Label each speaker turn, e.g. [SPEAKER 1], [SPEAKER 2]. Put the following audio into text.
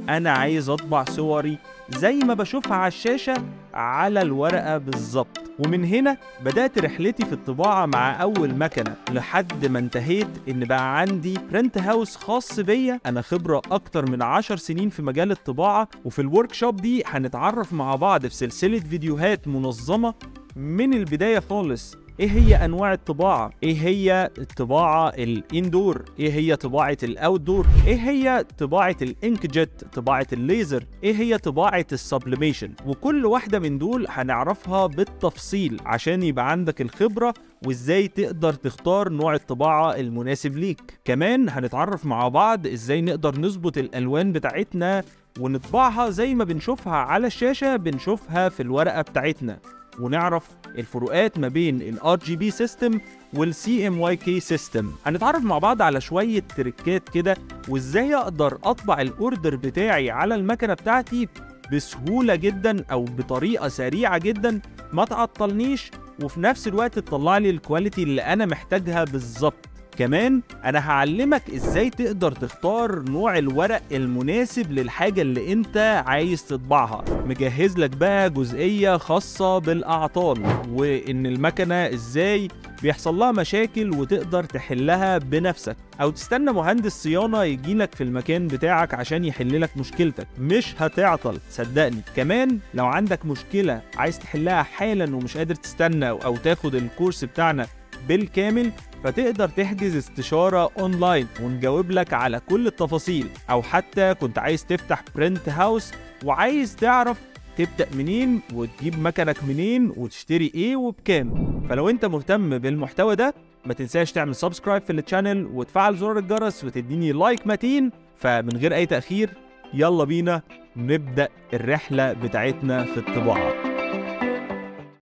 [SPEAKER 1] انا عايز اطبع صوري زي ما بشوفها على الشاشة على الورقة بالظبط. ومن هنا بدأت رحلتي في الطباعة مع أول مكنة، لحد ما انتهيت إن بقى عندي print house خاص بيا. أنا خبرة أكتر من 10 سنين في مجال الطباعة، وفي ال workshop دي هنتعرف مع بعض في سلسلة فيديوهات منظمة من البداية خالص. ايه هي انواع الطباعة؟ ايه هي الطباعة ال indoor؟ ايه هي طباعه ال outdoor؟ ايه هي طباعه ال inkjet؟ طباعه الليزر؟ ايه هي طباعه ال sublimation؟ وكل واحدة من دول هنعرفها بالتفصيل عشان يبقى عندك الخبرة وازاي تقدر تختار نوع الطباعة المناسب ليك. كمان هنتعرف مع بعض ازاي نقدر نظبط الالوان بتاعتنا ونطبعها زي ما بنشوفها على الشاشة بنشوفها في الورقة بتاعتنا، ونعرف الفروقات ما بين ال RGB system وال CMYK system. هنتعرف مع بعض على شوية تريكات كده، وازاي اقدر اطبع ال order بتاعي على المكنة بتاعتي بسهولة جدا او بطريقة سريعة جدا ما تعطلنيش، وفي نفس الوقت تطلع لي ال quality اللي انا محتاجها بالظبط. كمان انا هعلمك ازاي تقدر تختار نوع الورق المناسب للحاجة اللي انت عايز تطبعها. مجهز لك بقى جزئية خاصة بالاعطال، وان المكنة ازاي بيحصل لها مشاكل وتقدر تحلها بنفسك، او تستنى مهندس صيانة يجيلك في المكان بتاعك عشان يحل لك مشكلتك. مش هتعطل صدقني. كمان لو عندك مشكلة عايز تحلها حالا ومش قادر تستنى او تاخد الكورس بتاعنا بالكامل، فتقدر تحجز استشارة اونلاين ونجاوب لك على كل التفاصيل، او حتى كنت عايز تفتح print house وعايز تعرف تبدأ منين وتجيب مكنك منين وتشتري ايه وبكام. فلو انت مهتم بالمحتوى ده ما تنساش تعمل subscribe في ال channel وتفعل زرار الجرس وتديني like متين. فمن غير اي تأخير يلا بينا نبدأ الرحلة بتاعتنا في الطباعة.